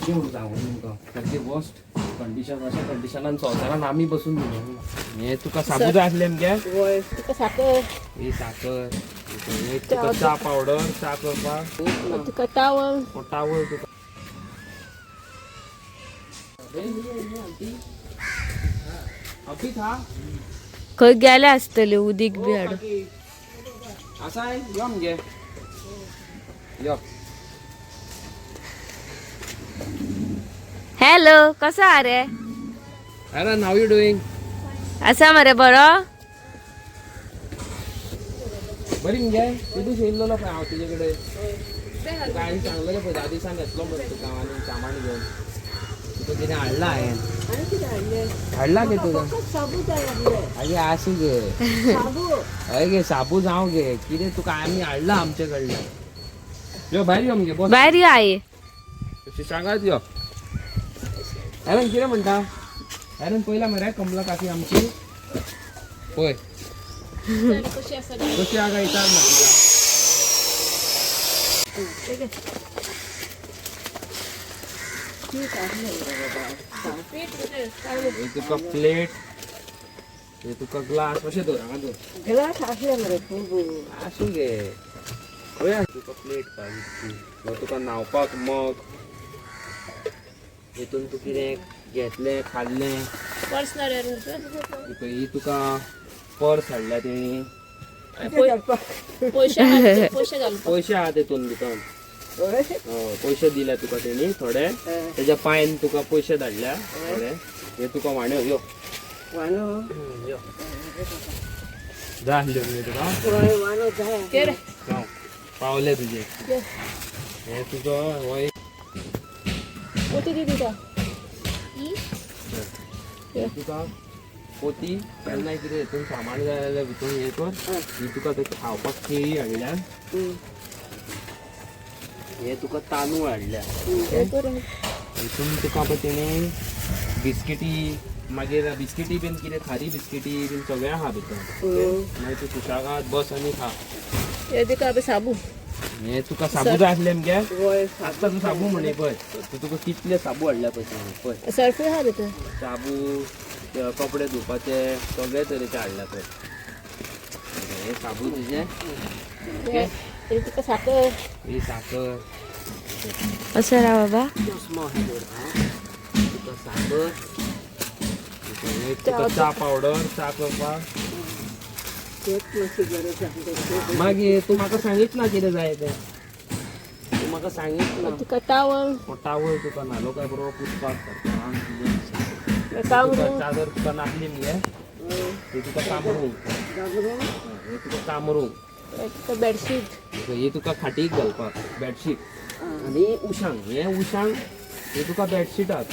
कितें म्हणून सांगू तुमकां, सारकें वर्स्ट कंडिशन. अशा कंडिशनान संवसारान आमी बसून दिले. हे तुका साबू जाय आसले मगे. वय, तुका साकर. ही साकर, हे तुका चा पावडर, चा करपाक. तुका टावल. टावल तुका. अभि था. खंय गेले आसतले उदीक बी हाडून. आसा, यो मगे, यो. हॅलो, कसो हा रे? अरे, how you doing? आसा मरे बरो. बरी मगे. किती येयल्लो पळय हांव तुजे कडेन, तुका हांवें सांगलेलें पळय, 10 दिसान येतलो म्हण तुका हांव आनी सामान घेवन. तुका कितें हाडलां हांवें? आनी कितें हाडलें? हाडलां गे तुका. फकत साबू जाय आसले. आगे आसूं गे. साबू. हय गे, साबू जावं गे, कितें तुका आमी हाडलां आमचे कडल्यान. यो भायर यो मगे, बस. भायर यो आई. शिशांगात यो. एरन कितें म्हणटा? एरन पयला मरे कमला काकी आमची पळय कशी आसा? कशी आहा काय विचार म्हाका तिका. हे तुका प्लेट, हे तुका ग्लास. कशें दवर, हांगा दवर. ग्लास आसले मरे खूब. आसूं गे, पळया तुका प्लेट हो तुका न्हावपाक मग, हितून तूं कितें घेतलें खाल्लें. पर्स ना रे. ही ही तुका पर्स हाडल्या तेणी. पयशे पयशे घालपाक. पयशे आहा तेतून भितर. हय, पयशे दिल्या तुका तेणी थोडे. तेज्या पायन तुका पयशे धाडल्या थोडे. हे तुका वाण्यो, यो. वानो. यो, जाय आसल्यो मगे तुका? वानो जाय. जावं, पावले तुजे. हे तुजो हो एक. पोती दी तुका. हे तुका पोती. केन्नाय कितें हितून सामान जाय जाल्यार भितून हे कर. ही तुका ते खावपाक केळी हाडल्या. हे तुका तांदूळ हाडल्या. हितून तुका पळय तेणी बिस्किटी, मागीर बिस्किटी बीन कितें, खारी बिस्किटी बीन सगळें आहा भितर. मागीर तूं सुशेगाद बस आनी खा. हे दिका अबे साबू. हे तुका साबू जाय आसले मगे. वय. आसता तूं साबू म्हणे पळय, तूं तुका कितले साबू हाडल्या पळय तेणी, पळय. सर्फूय आहा भितर. साबू ते कपडे धुवपाचे सगळे तरेचे हाडल्या पळय. हे साबू तुजे. हे तुका साकर. ही साकर. असं रा बाबा. तुका साकर, हे तुका चा पावडर, चा करपाक. मागीर तूं म्हाका सांगीत ना कितें जाय तें, तूं म्हाका सांगीत ना. तुका टावल. टावल तुका न्हालो काय बरोबर पुसपाक सारकें आंग तुजें. कांगरू. तुका चादर तुका नासली मगे. हे तुका कामरूंक, हे तुका कामरूंक. तुका बेडशीट. हे तुका खाटीक घालपाक बेडशीट आनी उशांक, हे उशांक, हे तुका बेडशीटात,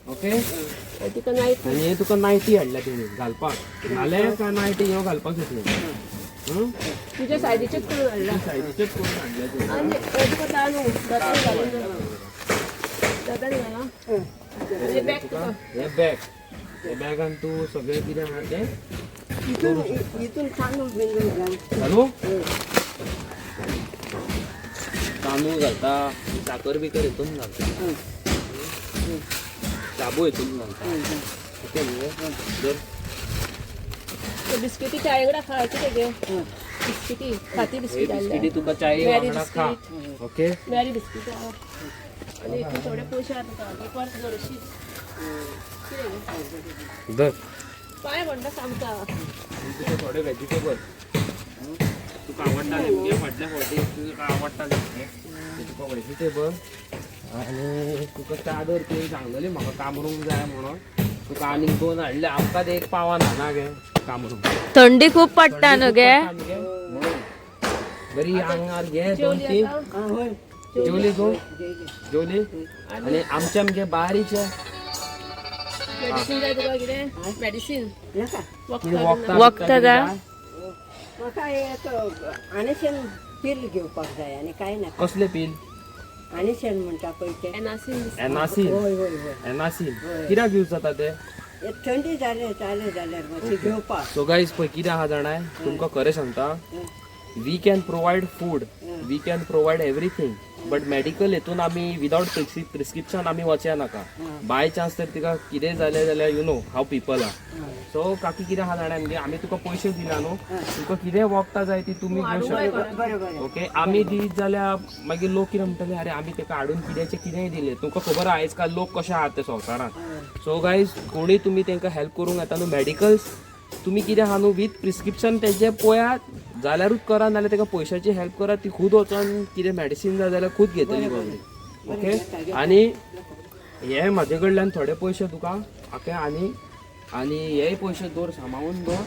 ओके. हे तुका नायट. आनी हे तुका नायटी हाडल्या तेणी घालपाक. न्हाले काय नायटी ह्यो घालपाक शकले. तुज्या सायजीचेच करून हाडला. सायजीचेच करून हाडल्या तेणी. आनी हे तुका तांदूळ दातान घालून, दातान घाला. हे बॅग तुका. हे बॅग, हे बॅगान तूं सगळें कितें आहा तें इथून तांदूळ बिंदूळ घाल. घालू, तांदूळ घालता, साकर बिकर हितून घालता, शाबू हितून घालता, ओके मगे. धर. बिस्किटी चाय वांगडा खा. कितें गे बिस्किटी खाती? हे बिस्कीट बिस्किटी हाडल्या. तुका चाय मॅरी वांगडा खा. बिस्कीट. ओके. मॅरी बिस्कीट आहा. आनी हितून थोडे पयशे आहा तुका. हे परत दवरशीत कितें गे? धर. पांय म्हणटा सामका. तुका थोडे वेजिटेबल तुका आवडटाले मगे, फाटल्या फावटी तुका आवडटाले मगे ते तुका वेजिटेबल. आनी तुका चादर तुवें सांगलेली म्हाका कामरूंक जाय म्हणून, तुका आनीक दोन हाडले. आमकां ते एक पावना ना गे कामरूंक. थंडी खूप पडटा न्हू गे. म्हणून बरी आंगार घे दोन जेवली तीन. आतां? जेवली तूं? जेवली. आनी आमच्या मगे बारीचे. मेडिसीन जाय तुका कितें? मेडिसीन? कितें वखदां? वखदां जाय? म्हाका एक आनिशन पील घेवपाक जाय आनी कांय नाका. कसले पील? आनिशन म्हणटा पळय तें. एनासीन. एनासीन. हय हय हय. एनासीन कित्याक यूज जाता ते? हे थंडी जाले जाले जाल्यार मातशें घेवपाक. सो गायज पळय कितें आहा जाणाय, तुमकां खरें सांगता, We can provide food, we can provide everything, but medical हेतून आमी विदाउट प्रिस्क्रिप्शन आमी वचया नाका. बाय चान्स तर तिका कितें जालें जाल्यार, you know how people are. So काकी, कितें आहा जाणा, म्हणजे आमी तुका पयशे दिला न्हू, तुका कितें वखदां जाय ती तुमी घेवंक शकता. बरें बरें. ओके, आमी दीत जाल्यार मागीर लोक कितें म्हणटले, अरे आमी ताका हाडून कित्याचें कितेंय दिलें. तुमकां खबर आहा आयज काल लोक कशे आहात ते संवसारांत. सो गायज, कोणूय तुमी तांकां हेल्प करूंक येता न्हू, मेडिकल्स तुमी कितें आहा न्हू, वीथ प्रिस्क्रिप्शन तेजें पळयात जाल्यारूच करा, नाल्यार ताका पयशाची हेल्प करा. ती खूद वचोन कितें मेडिसीन जाय जाल्यार खूद घेतली बाबडी. ओके, आनी हे म्हाजे कडल्यान थोडे पयशे तुका. ओके, आनी आनी हेय पयशे दवर, सांबाळून दवर.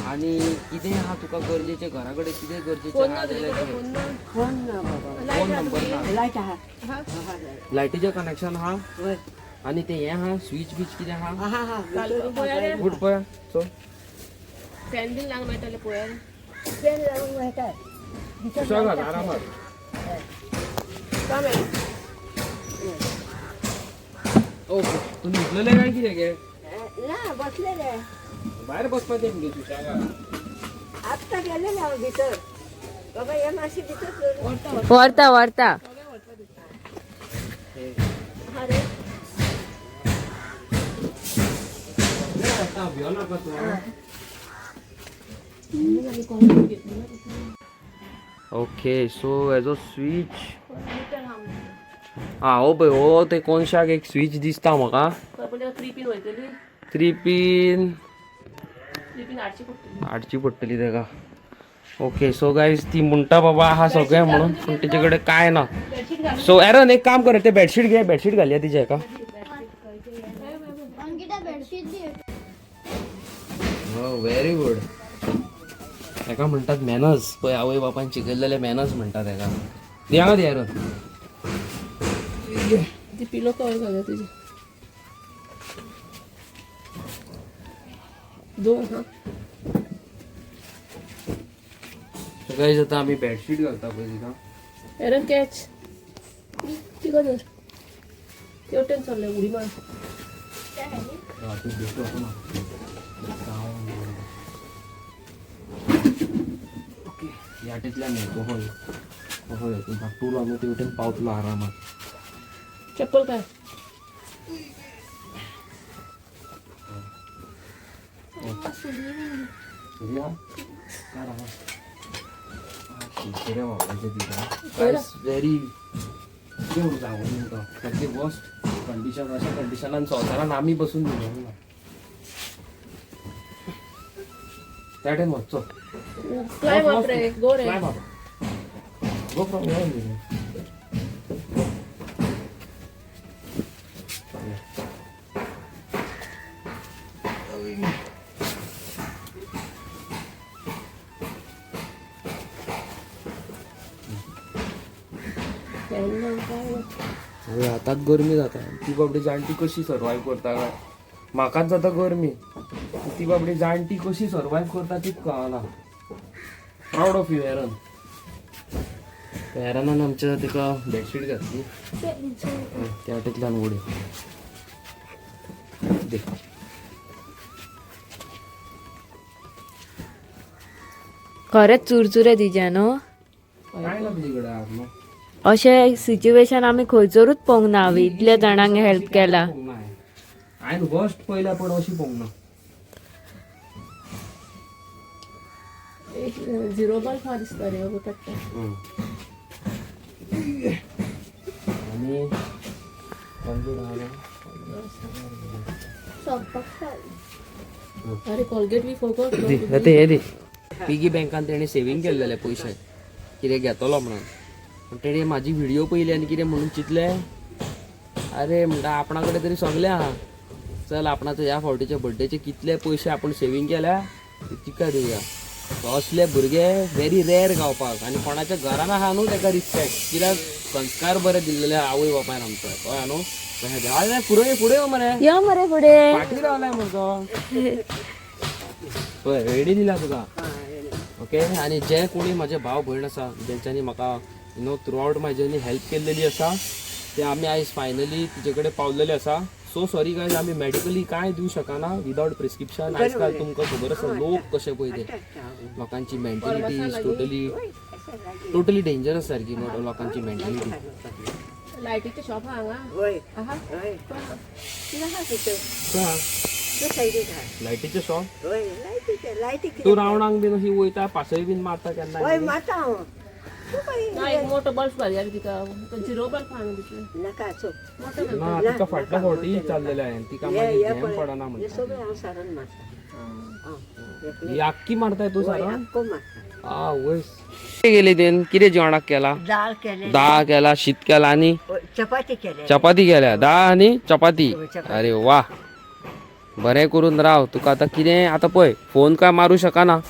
आनी कितें आहा तुका गरजेचें, घरा कडेन कितें गरजेचें आहा जाल्यार घे. फोन ना बाबा. फोन नंबर ना? लायट आहा, आहा जाय. लायटीचें कनेक्शन आहा? वय. आनी तें हें आहा, स्विच बीच कितें आहा? आहा, आहा, भितर आहा. गुड, पळय सो. फॅन बीन लावंक मेळटलें पळय. फॅन लावूंक मेळटा भितर. सुशेगाद, आरामात. काम. ओके, तूं न्हिदलेलें काय कितें गे? ना, बसलेले. भायर बसपाचें मगे सुशेगाद. आत्तां गेलेले हांव भितर बाबा, हे मातशें भितर दवर. व्हरता व्हरता. भियो नाका तूं. ओके, सो हेजो स्विच आं, हो पळय, हो ते कोनशाक एक स्विच दिसता म्हाका. थ्री पिन वयतली. Three pin. थ्री पिन हाडची पडटली. हाडची पडटली ताका. ओके, सो गायज, ती म्हणटा बाबा आहा सगळें म्हणून, पूण तेजे कडेन कांय ना. सो एरन, एक काम कर, ते बेडशीट घे, बेडशीट घालया तिजे हेका. बेडशीट. Very good. हेका म्हणटात मॅनर्स. पळय, आवय बापायन शिकयल्लेले मॅनर्स म्हणटात हेका. दी हांगा, दी एरन. ती पिलो कवर घालया तुजी दोन हा. सो गायज, आतां आमी बेडशीट घालता पळय तिका. एरन, कॅच तिका धर. तेवटेन चल्ले, उडी मार. ओके, ह्या टेतल्यान न्हय, हो हो, धाकटूर आमी तेवटेन पावतलो आरामात. चप्पल काय? व्हेरी कितें म्हणून सांगू तुमकां, सारकी वर्स्ट कंडिशन. अशा कंडिशनान संवसारान आमी बसून दिवंक ना. त्या टायम वचचो. क्लायम अप रे, गो रे. Climb up. Go from here only. Go. Yeah. Fan ना काय ना. हय, आतांच गरमी जाता. ती बाबडी जाणटी कशी सर्वायव करता काय? म्हाकाच जाता गरमी, ती बाबडी जाणटी कशी सर्वायव करता तीच कळना. Proud of you Aaron. एरनान आमच्या तिका बेडशीट घातली. हय, त्या वाटेंतल्यान उडी दे. खरेंच चुरचुरे तिज्या न्हू. काय ना तुजे कडेन आज न्हू. अशें सिच्युएशन आमी खंयसरूच पळोवंक ना हांवें, इतल्या जाणांक हेल्प केला. पळोवंक ना हांवें. हांवें फर्स्ट पयल्या पण अशी पळोवंक ना. एक झिरो बल्ब हा दिसता रे बाबा, पडटा. आनी कॉलगेट आहा ना? अरे, कॉलगेट बी फोगट. दी ते, हे दी. पिगी बँकान तेणें सेवींग केल्लेले पयशे, कितें घेतलो म्हणून. पण तेणें म्हाजी व्हिडिओ पयली आनी कितें म्हणून चिंतलें, अरे म्हणटा, आपणा कडेन तरी सगळें आहा, चल आपणाचे ह्या फावटीचे बड्डेचे कितले पयशे आपूण सेवींग केल्या ते तिका दिवया. सो असले भुरगे व्हेरी रेअर गावपाक. आनी कोणाच्या घरान आहा न्हू तेका रिस्पेक्ट, कित्याक संस्कार बरे दिल्लेले आवय बापायन आमच्या. कळ्ळें न्हू? तशें फुडें फुडें यो मरे. यो मरे फुडें. फाटी रावलाय मरे तो. पळय, रेडी दिला तुका. ओके, आनी जे कोणी म्हाजे भाव भयण आसा, जेंच्यांनी म्हाका throughout my journey help केल्लेली आसा, ते आमी आयज फायनली तिचे कडेन पावलेले आसा. सो सो सॉरी गायज, आमी मेडिकली कांय दिवं शकना विदाउट प्रिस्क्रिप्शन. आजकाल तुमकां खबर आसा लोक कशे पळय ते, लोकांची mentality is totally totally dangerous सारकी लोकांची मेंटॅलिटी. लायटीचे शॉप हांगा. वय वय, कितें आहा तितून? ते सायडीक आहा. लायटीचे शॉप? वय, लायटीचे, लायटी. तूं रावणाक बीन अशी वयता, पासय बीन मारता केन्ना? वय, मारता हांव. तूं ना, खंय? एक मोठो बल्ब घालया रे तिका, झिरो बल्ब हांगा तितले. नाका, सो ना, तिका फाटल्या फावटी विचारलेलें हांवें, तिका मागीर झेम पडना हे म्हणटा. सगळें हांव सारण मारता. ही आख्खी मारताय तूं सारण? आक्को मारता. आ वयस गेली तेन कितें जेवणाक केला? दाळ केले. दाळ केला, शीत केला आनी चपाती केले. चपाती केल्या. दाळ आनी चपाती. चपाती. अरे वा, बरें करून राव. तुका आतां कितें, आतां पळय फोन काय मारू शकना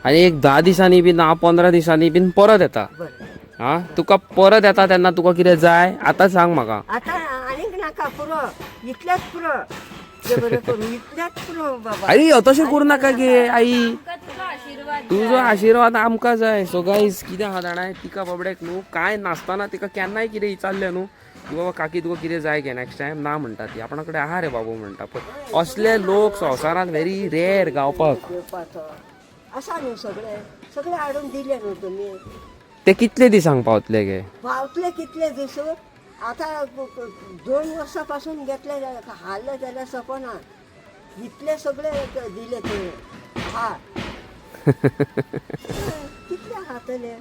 आनी एक 10 दिसांनी बीन ना 15 दिसांनी बीन परत येता. बरें. हा, तुका परत येता तेन्ना तुका कितें जाय आतां सांग म्हाका. आतां आनीक नाका, पुरो इतलेंच पुरो. ते बरें करून इतलेंच पुरो बाबा. आई, तशें करूं नाका गे आई. तुजो आशिर्वाद आमकां जाय. सो गायज, कितें आहा जाणा, तिका बाबड्याक न्हू कांय नासतना तिका केन्नाय कितें विचारलें न्हू की बाबा काकी तुका कितें जाय गे नेक्स्ट टायम, ना म्हणटा ती, आपणा कडेन आहा रे बाबू म्हणटा. पण असले लोक संवसारांत व्हेरी रेर गावपाक. घेवपाचो आसा न्हू, सगळें सगळें हाडून दिलें न्हू तुमी. ते कितले दिसांक पावतले गे? पावतले कितले दीस आतां? 2 वर्सां पासून घेतले जाल्यार हाडले जाल्यार सपना इतले सगळे दिले तुवें. हा, कितले खातले?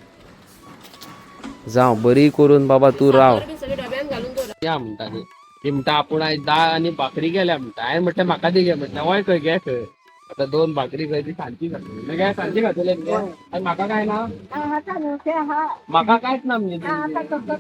जावं बरी करून बाबा, तूं राव. बी सगळे डब्यान घालून दवर. या म्हणटा ती, ती म्हणटा आपूण आयज दाळ आनी भाकरी केल्या म्हणटा. हांवें म्हटलें म्हाका दी गे, म्हटलें वय खंय गे खंय. आतां 2 भाकरी खंय ती सांची खातली गे, सांची खातले मगे. आनी म्हाका काय ना? आतां न्हू ते आहा. म्हाका कांयच ना म्हणजे. आतां करता.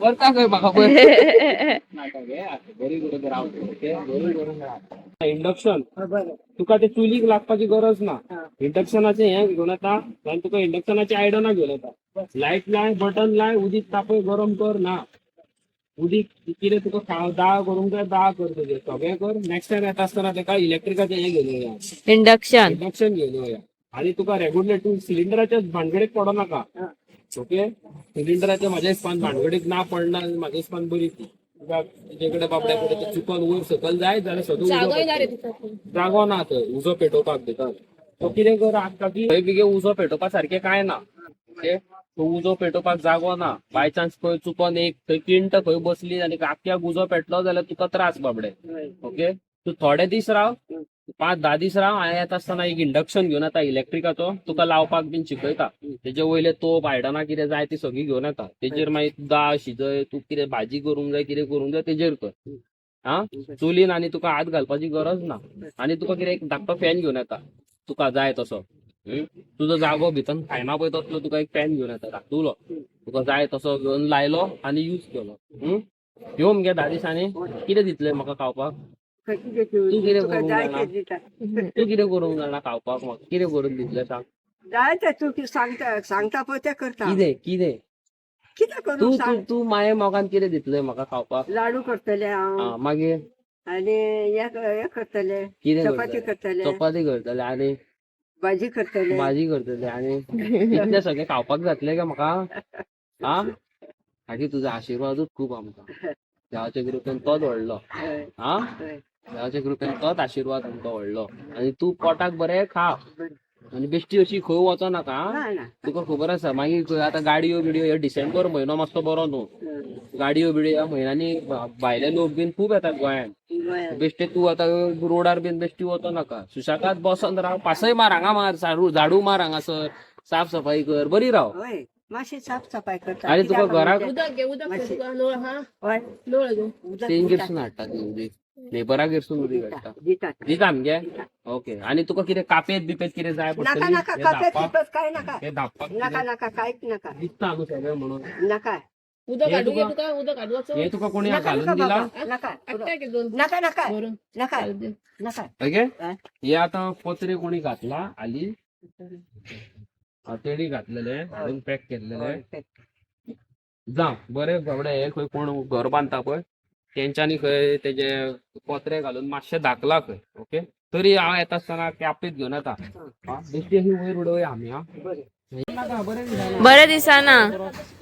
करता खंय म्हाका पळय नाका गे. आतां बरी करून राव तूं, ओके, बरी करून राव. इंडक्शन. बरें. तुका ते चुलीक लागपाची गरज ना. हा. इंडक्शनाचें हें घेवन येता आनी तुका इंडक्शनाची आयडनां घेवन येता. लायट लाय, बटन लाय, उदीक तापय, गरम कर. ना उदीक कितें तुका दाळ करूंक जाय, दाळ कर तुजें सगळें कर. नेक्स्ट टायम येता आसतना तेका इलेक्ट्रिकाचें हें घेवन येया. इंडक्शन. इंडक्शन घेवन येवया. आनी तुका रेग्युलर तूं सिलिंडराच्या भानगडीक पडो नाका, ओके? सिलिंडराच्या म्हाज्या हिसपान भानगडीक ना पडना आनी म्हाज्या हिसपान बरी ती. तुका तुजे कडेन बाबड्या कडेन ते चुकोन वयर सकयल जायत जाल्यार सदूं उजो जागोय ना रे पेटोवपाक. तिका. जागो ना थंय उजो पेटोवपाक भितर. तो कितें कर आतां की थंय बिगे उजो पेटोवपा सारकें कांय ना, ओके? तो उजो पेटोवपाक जागो ना. बाय चान्स खंय चुकोन एक थंय किंट खंय बसली आनी आख्याक उजो पेटलो जाल्यार तुका त्रास बाबडे, ओके? तूं थोडे दीस राव, 5-10 दीस राव. हांवें येता आसतना एक इंडक्शन घेवन येता इलेक्ट्रिकाचो, तुका लावपाक बीन शिकयता. तेजे वयले तोप आयदनां कितें जाय ती सगळी घेवन येता. तेजेर मागीर तूं दाळ शिजय, तूं कितें भाजी करूंक जाय, कितें करूंक जाय तेजेर कर. आं, चुलीन आनी तुका हात घालपाची गरज ना. आनी तुका कितें एक धाकटो फॅन घेवन येता तुका जाय तसो. तुजो जागो भितर खायना पळय तसलो तुका एक फॅन घेवन येता धाकटुलो, तुका जाय तसो घेवन लायलो आनी यूज केलो. यो मगे 10 दिसांनी. कितें दितले म्हाका खावपाक? कितें तूं कितें तुका करूंक जाय जाणा? तें दिता. तूं कितें करूंक जाणा खावपाक? म्हाका कितें करून दितलें सांग. जाय तें तूं कितें सांगता सांगता पळय तें करता. कितें कितें? कितें करूं तूं तूं सांग. तूं माये मोगान कितें दितलें म्हाका खावपाक? लाडू करतले हांव. आं, मागीर? आनी हे करतले. कितें चपाती करतलें? करतले. चपाती करतले आनी भाजी करतले. भाजी करतले. आनी इतलें सगळें खावपाक जातलें काय म्हाका? आं काकी, तुजो आशिर्वादूच खूब आमकां. देवाच्या कृपेन तोच व्हडलो. हय. आं. हय. देवाच्या कृपेन तोच आशिर्वाद आमकां व्हडलो. आनी तूं पोटाक बरें खा. बरें. आनी बेश्टी अशी खंय वचो नाका आं. ना ना. तुका खबर आसा मागीर खंय आतां गाडयो बिडयो, हे डिसेंबर म्हयनो मातसो बरो न्हू. गाडयो बिडयो ह्या म्हयन्यांनी भायले लोक बीन खूब येतात गोंयांत. गोंयांत. बेश्टे तूं आतां रोडार बीन बेश्टी वचो नाका. सुशेगाद बसोन राव, पासय मार हांगा, मार झाडू, झाडू मार हांगासर, साफ सफाई कर, बरी राव. हय, मातशी साफ सफाय करता. आनी तुका कित्याक घराक उदक घे, उदक घे तुका नळ हा. हय. नळ घे. उदक तेंगेरसून हाडटा ती उदीक, नेबरागेरसून उदीक हाडटा. दिता. दिता मगे, ओके. आनी तुका कितें कापेत बिपेत कितें जाय नाका. पडटली? नाका. हे कापेत धांपपाक बिपेत काय नाका. हे धांपपाक नाका. कितें? नाका, कांयच नाका. दिसता न्हू सगळें म्हणून. नाका. उदक हे हाडूं घे तुका- तुका उदक हाडूं वचून. हे तुका कोणी नाका घालून नाका दिला? बाबा, नाका. हाडटा की दोन नाका नाका. भरून. नाका. घाल दे. नाका. ओके. हय. हे आतां पत्रे कोणी घातला हाली तेणी घातलेले हाडून पॅक केल्लेले. जावं बरें बाबडे. हे खंय कोण घर बांदता पळय तेंच्यांनी खंय तेजे पत्रे घालून मातशें धाकला खंय. ओके, तरी हांव येता आसतना कापीत घेवन येता. आं, बेश्टी अशी वयर उडोवया आमी. आं. बरें. बरें दिसना.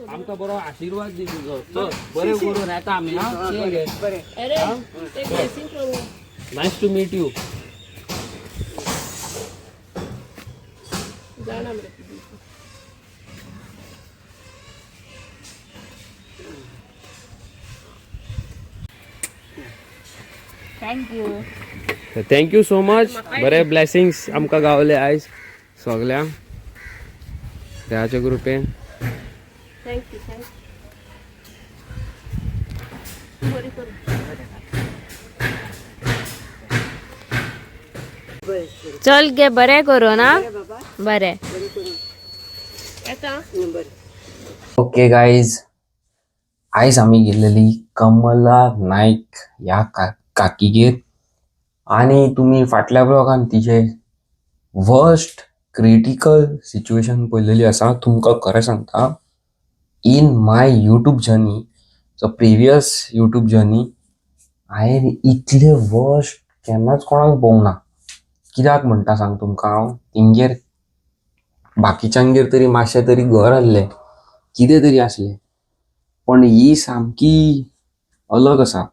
आमकां बरो आशिर्वाद दी तुजो. चल बरें करून येता आमी. हा, बरें. अरे ते ब्लेसिंग करू. Nice to meet you. जाणा मरे. Thank you. Thank you so much. बरे ब्लेसिंग्स आमकां गावले आयज सगल्यांक देवाच्या कृपेन. Thank you thank you. बरी करू. बरें बरें. चल गे, बरें करू ना. बरें बाबा. बरें. बरें करूं. येता. बरें. ओके गाईज, आयज आमी गेलेली कमला नायक ह्या काकीगेर आनी तुमी फाटल्या ब्लॉगान तिजे वर्स्ट क्रिटिकल सिच्युएशन पळयलेली आसा. तुमकां खरें सांगता, in my YouTube journey, so previous YouTube journey, हांवें इतले वर्स्ट केन्नाच कोणाक पळोवंक ना. कित्याक म्हणटा सांग तुमकां हांव, तेंगेर बाकीच्यांगेर तरी मातशें तरी घर आहलें, कितें तरी आसलें, पण ही सामकी अलग आसा.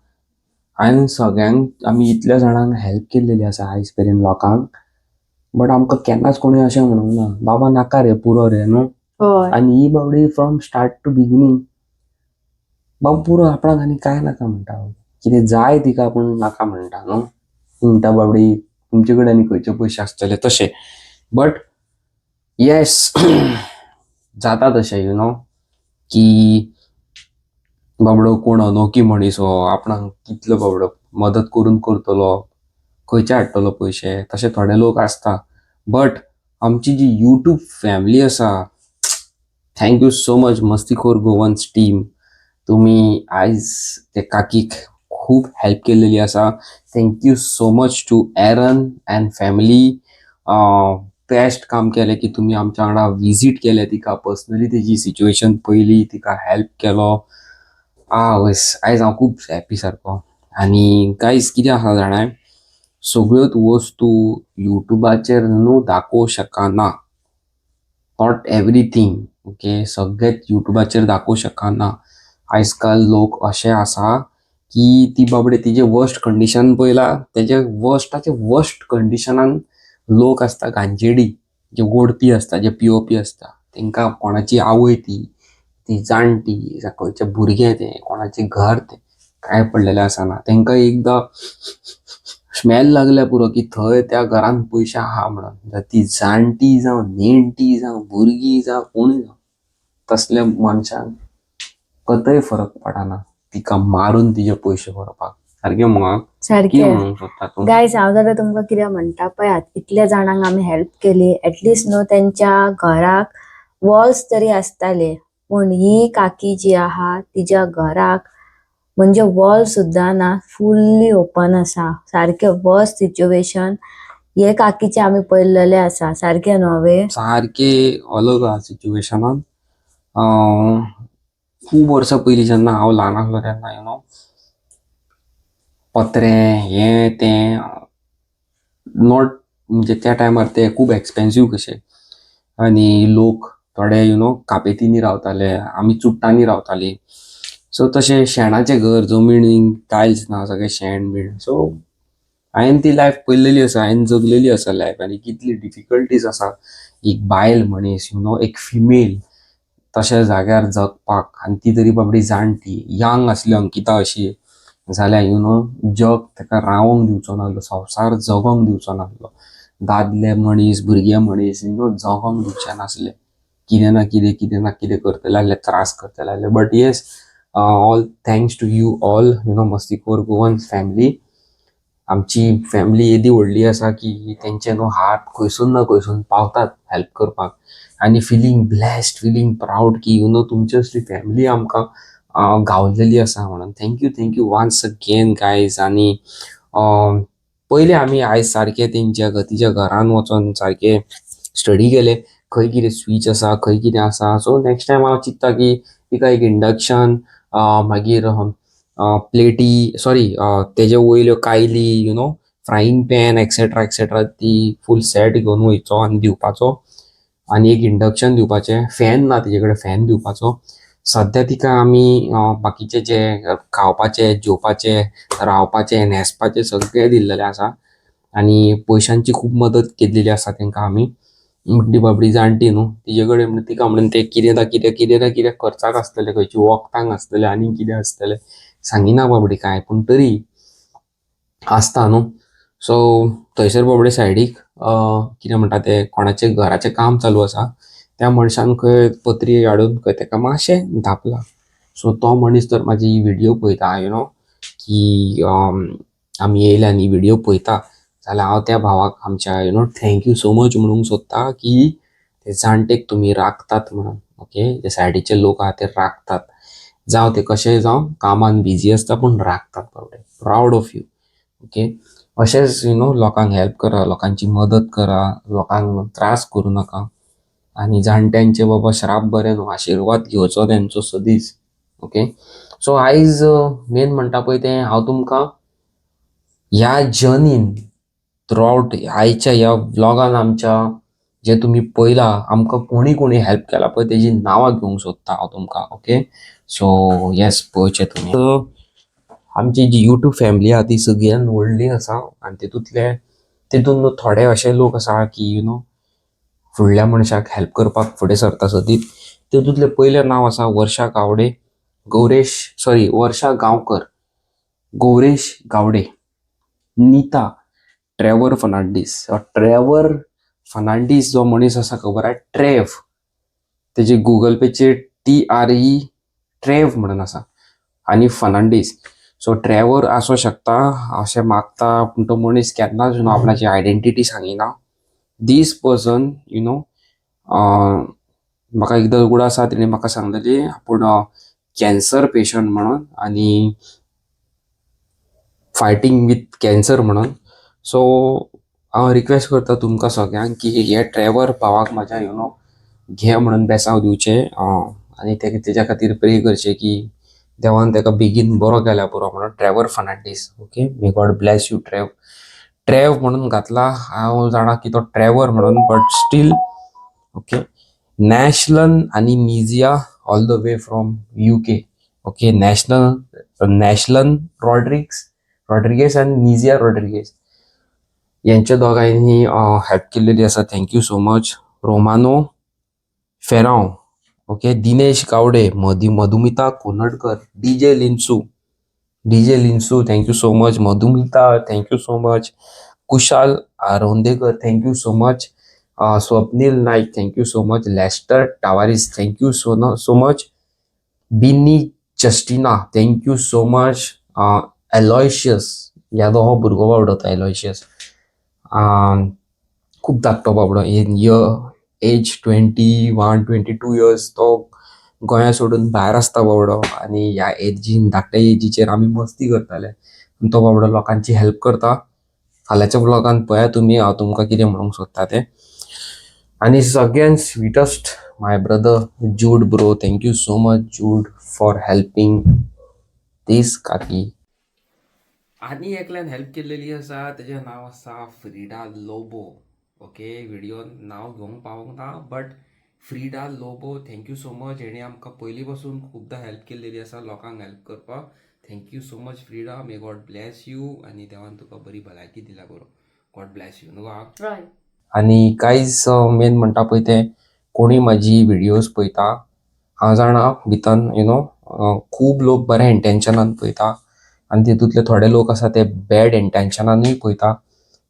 हांवें सगळ्यांक, आमी इतल्या जाणांक हेल्प केल्लेली आसा आयज मेरेन लोकांक, बट आमकां केन्नाच कोणी अशें म्हणूंक ना, बाबा नाका रे, पुरो रे, न्हू. हय. आनी ही बाबडी फ्रॉम स्टार्ट टू बिगिनींग, बाबा पुरो, आपणाक आनी कांय नाका म्हणटा. कितें जाय तिका पूण नाका म्हणटा न्हू. ती म्हणटा, बाबडी तुमचे कडेन आनी खंयचे पयशे आसतले तशें. बट येस, जाता तशें you know की बाबडो कोण अनोखी मनीस हो, आपणाक कितलो बाबडो मदत करून करतलो, खंयचे हाडटलो पयशे, तशे थोडे लोक आसता. बट आमची जी युट्यूब फॅमिली आसा, thank you so much मस्तीखोर गोवन्स टीम. तुमी आयज ते काकीक खूब हेल्प केलेली आसा. Thank you so much to Aaron and family. Best काम केलें की तुमी आमच्या वांगडा विजीट केलें तिका, पर्सनली तेजी सिच्युएशन पयली, तिका हेल्प केलो. आवयस, आयज हांव खूब हॅप्पी सारको. आनी गायज, कितें आसा जाणा, सगळ्योच वस्तू युट्यूबाचेर न्हू दाखोवंक शकना. Not everything, okay. सगळेच युट्यूबाचेर दाखोवंक शकना. आयज काल लोक अशे आसा की ती बाबडी तिजे वर्स्ट कंडिशन पळयला, तेजे वर्स्टाचे वर्स्ट कंडिशनान लोक आसता गांजेडी, जे ओडपी आसता, जे पियोपी आसता. तेंकां कोणाची आवय ती, ती जाणटी, खंयचें भुरगें तें, कोणाचें घर तें, कांय पडलेलें आसना तेंकां. एकदां स्मेल लागल्या पुरो की थंय त्या घरान पयशे आहा म्हणून, ती जाणटी जावं, नेणटी जावं, भुरगीं जावं, कोणूय जावं, तसल्या मनशांक कतय फरक पडना तिका मारून तिजे पयशे व्हरपाक. सारकें मुगो? कितें सारकें. म्हणूंक सोदता तूं? गायज, हांव जाल्यार तुमकां कितें म्हणटा पळयात, इतल्या जाणांक आमी हेल्प केली, एटलिस्ट न्हू तेंच्या घराक वॉल्स तरी आसताले. पूण ही काकी जी आहा तिच्या घराक म्हणजे वॉल सुद्दां ना, फुल्ली ओपन आसा. सारकें वर्स्ट सिच्युएशन हे काकीचे आमी पळयल्लेले आसा. सारकें न्हू? सारके अलग आहा सिच्युएशनान. खूब वर्सां पयलीं जेन्ना हांव ल्हान आसलो तेन्ना you know पत्रे हें तें not, म्हणजे त्या टायमार ते खूब एक्सपेन्सीव कशे आनी लोक थोडे you know कापेतींनी रावताले, आमी चुट्टांनी रावतालीं. सो तशें शेणाचें घर, जमनीक टायल्स ना, सगळें शेण बीण. सो हांवें ती लायफ पळयलेली आसा, हांवें जगलेली आसा लायफ आनी कितली डिफिकल्टीज आसा एक बायल मनीस, you know एक फिमेल तशा जाग्यार जगपाक. आनी ती तरी बाबडी जाणटी. यंग आसली अंकिता अशी जाल्यार you know जग ताका रावोंक दिवचो नासलो, संवसार जगोंक दिवचो नासलो. दादले मनीस, भुरगे मनीस you know जगोंक दिवचे नासले. कितें ना कितें, कितें ना कितें करतले आसले, त्रास करतले आसले. But yes, all thanks to you all, मस्तीखोर गोवन फॅमिली. आमची फॅमिली येदी व्हडली आसा की तेंचे न्हू हात खंयसून ना खंयसून पावतात हेल्प करपाक. आनी फिलींग ब्लेस्ड, फिलींग प्रावड की you know तुमची असली फॅमिली आमकां गावलेली आसा म्हणून. Thank you, thank you once again guys. आनी पयले आमी आयज सारके तेंच्या गतीच्या घरान वचोन सारके स्टडी केले, खंय कितें स्विच आसा, खंय कितें आसा. सो नेक्स्ट टायम हांव चिंत्ता की तिका एक इंडक्शन, मागीर प्लेटी, सॉरी, तेजे वयल्यो कायली, frying pan, etcetera etcetera, ती फूल सेट घेवन वयचो आनी दिवपाचो. आनी एक इंडक्शन दिवपाचें. फॅन ना तिजे कडेन, फॅन दिवपाचो. सद्या तिका आमी बाकीचे जे खावपाचे, जेवपाचे, रावपाचे, न्हेसपाचे सगळें दिल्लेलें आसा आनी पयशांची खूब मदत केल्लेली आसा तेंकां आमी. ती बाबडी जाणटी न्हू, तिजे कडेन म्हणून तिका म्हणून ते कितें ना कितें कितें ना कितें खर्चाक आसतलें, खंयची वखदांक आसतलें आनी कितें आसतलें सांगिना बाबडी कांय, पूण तरी आसता न्हू. सो थंयसर बाबडे सायडीक कितें म्हणटा तें कोणाचें घराचें काम चालू आसा, त्या मनशान खंय पत्री हाडून खंय तेका मातशें धांपलां. सो तो मनीस तर म्हाजी ही व्हिडियो पळयता, you know की आमी येयल्या आनी व्हिडियो पळयता जाल्यार हांव त्या भावाक आमच्या you know thank you so much म्हणूंक सोदता की ते जाणटेक तुमी राखतात म्हणून. ओके, जे सायडीचे लोक आहा ते राखतात, जावं ते कशेंय जावं कामान बिजी आसता पूण राखतात बाबडे. Proud of you. Okay, अशेंच you know लोकांक हेल्प करा, लोकांची मदत करा, लोकांक त्रास करूं नाका आनी जाणट्यांचे बाबा श्राप बरें न्हू, आशिर्वाद घेवचो तेंचो सदींच. ओके, सो आयज मेन म्हणटा पळय तें हांव तुमकां ह्या जर्नीन थ्रू आवट आयच्या ह्या व्लॉगान आमच्या जे तुमी पळयला आमकां कोणी कोणी हेल्प केला पळय तेजी नांवां घेवंक सोदता हांव तुमकां. ओके, सो येस पळोवचें तुमी. आमची जी यूट्यूब फॅमिली आहा ती सगळ्यान व्हडली आसा आनी तितूंतले तितून थोडे अशे लोक आसा की you know फुडल्या मनशाक हेल्प करपाक फुडें सरता सदींच. तितूंतलें पयलें नांव आसा वर्षा गावडे, गौरेश सॉरी वर्षा गांवकर, गौरेश गावडे, नीता, ट्रेवर फर्नांडीस. ट्रेवर फर्नांडीस जो मनीस आसा खबर आहा, ट्रेव तेजे गुगल पेचेर TRE ट्रेव म्हणून आसा आनी फर्नांडीस. सो ट्रेवर आसूं शकता अशें मागता, पूण तो मनीस केन्नाच you know आपणाची आयडेंटिटी सांगिना. दीस पर्सन you know म्हाका एकदां उगडास आसा तेणें म्हाका सांगलेली आपूण कॅन्सर पेशंट म्हणून आनी फायटींग वीथ कॅन्सर म्हणून. सो हांव रिक्वेस्ट करता तुमकां सगळ्यांक की हे ट्रेवर भावाक म्हाज्या you know घे म्हणून बेसांव दिवचें आनी ते तेज्या खातीर प्रे करचें की देवान ताका बेगीन बरो केल्यार पुरो म्हणून. Trevor Fernandes, okay, may God bless you Trev. Trev म्हणून घातला, हांव जाणा की तो ट्रेवर म्हणून, बट स्टील ओके. नॅशलन आनी Nizia all the way from UK. Okay, नॅशलन Rodrigues आनी निजिया रॉड्रिगेस यांच्या दोगांयनी हेल्प केलेली आसा. Thank you so much. Romano Ferrao, okay, Dinesh Gawade, Madhumita Konatkar, DJ Linsu, DJ Linsu thank you so much. Madhumita thank you so much. Kushal Arondekar thank you so much. Swapnil Naik thank you so much. Lester Tavares thank you so so much. Binny Justina thank you so much. Aloysius Yadav हो भुरगो बाबडो तो एलॉयशियस खूब धाकटो बाबडो, in year age 21, 22 years तो गोंया सोडून भायर आसता बाबडो आनी ह्या एजीन धाकट्या एजीचेर आमी मस्ती करताले, तो बाबडो लोकांची हेल्प करता. फाल्यांच्या व्लॉगान पळया तुमी हांव तुमकां कितें म्हणूंक सोदता तें. आनी सगळ्यान sweetest my brother Jude bro, thank you so much Jude for helping this काकी. आनी एकल्यान हेल्प केल्लेली आसा, तेजें नांव आसा फ्रिडा लोबो. ओके, व्हिडियोन नांव घेवंक पावोंक ना, but Frida Lobo thank you so much. हेणी आमकां पयलीं पासून खुबदां हेल्प केल्लेली आसा लोकांक हेल्प करपाक. Thank you so much Frida, may God bless you आनी देवान तुका बरी भलायकी दिल्या बरो. गॉड ब्लॅस you न्हू गो. आनी कांयच मेन म्हणटा पळय तें कोणी म्हाजी व्हिडियोज पळयता, हांव जाणा भितन you know खूब लोक बऱ्या इंटेन्शनान पळयता आनी तितूंतले थोडे लोक आसा ते बॅड इंटेन्शनानूय पळयता.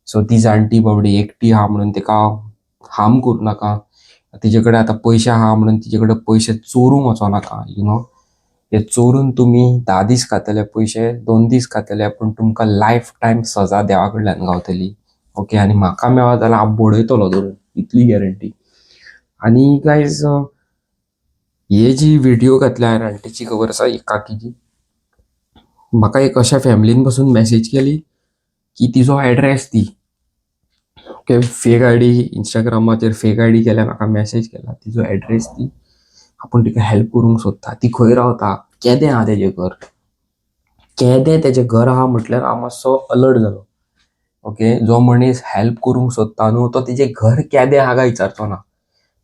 सो ती जाणटी बाबडी एकटी आहा म्हणून तिका हार्म करूं नाका. तिजे कडेन आतां पयशे आहा म्हणून तिजे कडेन पयशे चोरूंक वचो नाका. You know हे चोरून तुमी 10 दीस खातले पयशे, 2 दीस खातले, पूण तुमकां लायफ टायम सजा देवा कडल्यान गावतली. ओके, आनी म्हाका मेळत जाल्यार हांव बडयतलो धरून, इतली गॅरंटी. आनी गायज, हे जी व्हिडिओ घातल्या हांवें आण्टीची खबर आसा, एक काकीची, म्हाका एक अशा फॅमिलीन पासून मॅसेज केली की तिजो एड्रेस दी. ओके, फेक I D, इंस्टाग्रामाचेर फेक I D केल्या, म्हाका मॅसेज केला, तिजो एड्रेस दी, आपूण तिका हेल्प करूंक सोदता, ती खंय रावता, केदें आहा तेजें घर, केदें तेजें घर आहा. म्हटल्यार हांव मातसो अलर्ट जालो. ओके, जो मनीस हेल्प करूंक सोदता न्हू तो तिजें घर केदें आहा काय विचारचो ना.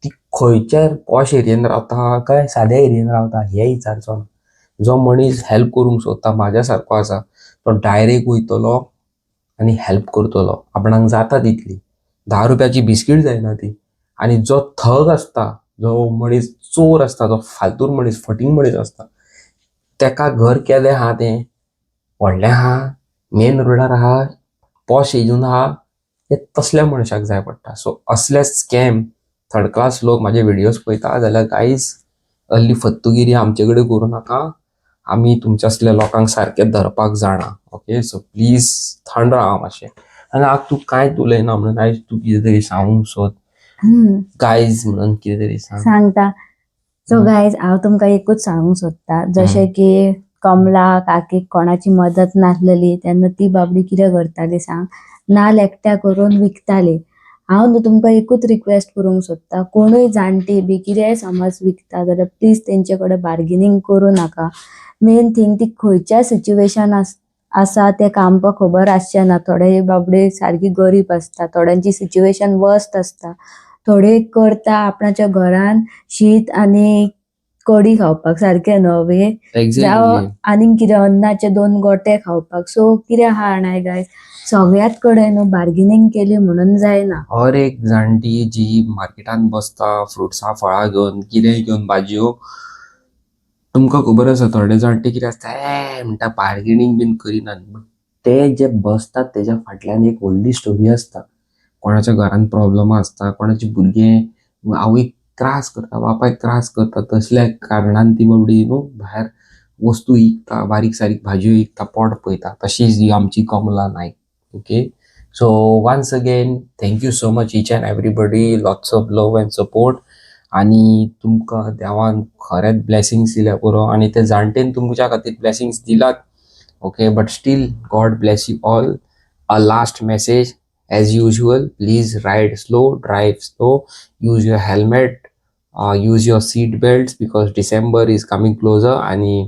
ती खंयच्या पॉश एरियेन रावता काय साद्या एरियेन रावता हें विचारचो ना. जो मनीस हेल्प करूंक सोदता म्हाज्या सारको आसा तो डायरेक्ट वयतलो आनी हेल्प करतलो आपणाक जाता तितली. 10 रुपयाची बिस्कीट जायना ती. आनी जो थग आसता, जो मनीस चोर आसता, जो फालतूर मनीस, फटींग मनीस आसता, तेका घर केलें आहा तें व्हडलें आहा, मेन रोडार आहा, पॉश एजून आहा, हे तसल्या मनशाक जाय पडटा. सो असले स्कॅम थर्ड क्लास लोक म्हाजे व्हिडियोज पळयता जाल्यार गायज असली फत्तुगिरी आमचे कडेन करूं नाका. आमी तुमच्या असल्या लोकांक सारकें धरपाक जाणा. ओके, सो प्लीज थंड रावा मातशें. आनी आज तूं कांयच उलयना म्हणून आयज तूं कितें तरी सांगूंक सोद. गायज म्हणून कितें तरी सांग. सांगता. सो गायज, हांव तुमकां एकूच सांगूंक सोदता, जशें की कमला काकीक कोणाची मदत नासलेली तेन्ना ती बाबडी कितें करताली सांग, नाल्ल एकट्या करून विकताली. हांव न्हू तुमकां एकूच रिक्वेस्ट करूंक सोदता, कोणूय जाणटी बी कितेंय समज विकता जाल्यार प्लीज तेंचे कडेन बार्गेनींग करूं नाका. मेन थींग, ती खंयच्या सिच्युएशन आसा तें आमकां खबर आसचें ना. थोडे बाबडे सारकी गरीब आसता, थोड्यांची सिच्युएशन वर्स्ट आसता, थोडे करता आपणाच्या घरान शीत आनी कडी खावपाक, सारकें न्हू वे? जावं आनीक कितें अन्नाचे दोन गोटे खावपाक. सो कितें आहा जाणाय गायज, सगळ्यात कडेन न्हू बार्गेनींग केली म्हणून जायना. हर एक जाणटी जी मार्केटान बसता फ्रुट्सां फळां घेवन कितेंय घेवन भाजयो, तुमकां खबर आसा थोडे जाणटे कितें आसता, ए म्हणटा, बार्गेनींग बीन करिनात. बट ते जे बसतात तेज्या फाटल्यान एक व्हडली स्टोरी आसता. कोणाच्या घरान प्रॉब्लम आसता, कोणाचे भुरगे आवयक त्रास करता, बापायक त्रास करता, तसल्या कारणान ती बाबडी न्हू भायर वस्तू विकता, बारीक सारीक भाजयो विकता, पोट पळयता. तशीच ही आमची Kamala Naik. Okay, so once again thank you so much each and everybody, lots of love and support. आनी तुमकां देवान खरेंच ब्लेसिंग्स दिल्या पुरो आनी ते जाणटेन तुमच्या खातीर ब्लेसिंग्स दिलात. Okay, but still God bless you all. A last message, as usual, please ride slow, drive slow, use your helmet, use your seat belts, because December is coming closer आनी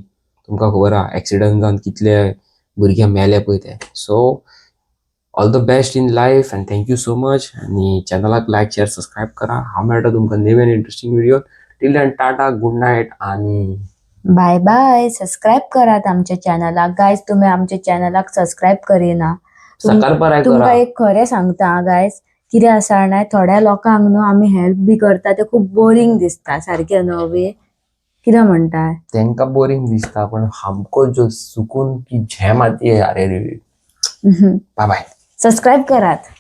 तुमकां खबर आहा एक्सिडंट जावन कितले भुरगे मेले पळय ते. So all the best in life and thank you so much. आनी चॅनलाक लायक, शेअर, सबस्क्रायब करा. हांव मेळटा तुमकां नवीन interesting video. Till then, tata, good night आनी बाय बाय. सबस्क्राईब करात आमच्या चॅनलाक. गायज, तुम्ही आमच्या चॅनलाक सबस्क्राईब करिना. सकारपराय तुमकां करा. एक खरें सांगता गायज, कितें आसा जाणा, थोड्या लोकांक न्हू आमी हेल्प बी करता ते खूब बोरींग दिसता, सारकें न्हू बी? कितें म्हणटा? तांकां बोरींग दिसता, पण हमको जो सुकून की झेम आती है, अरे रे. Bye bye. Subscribe करात.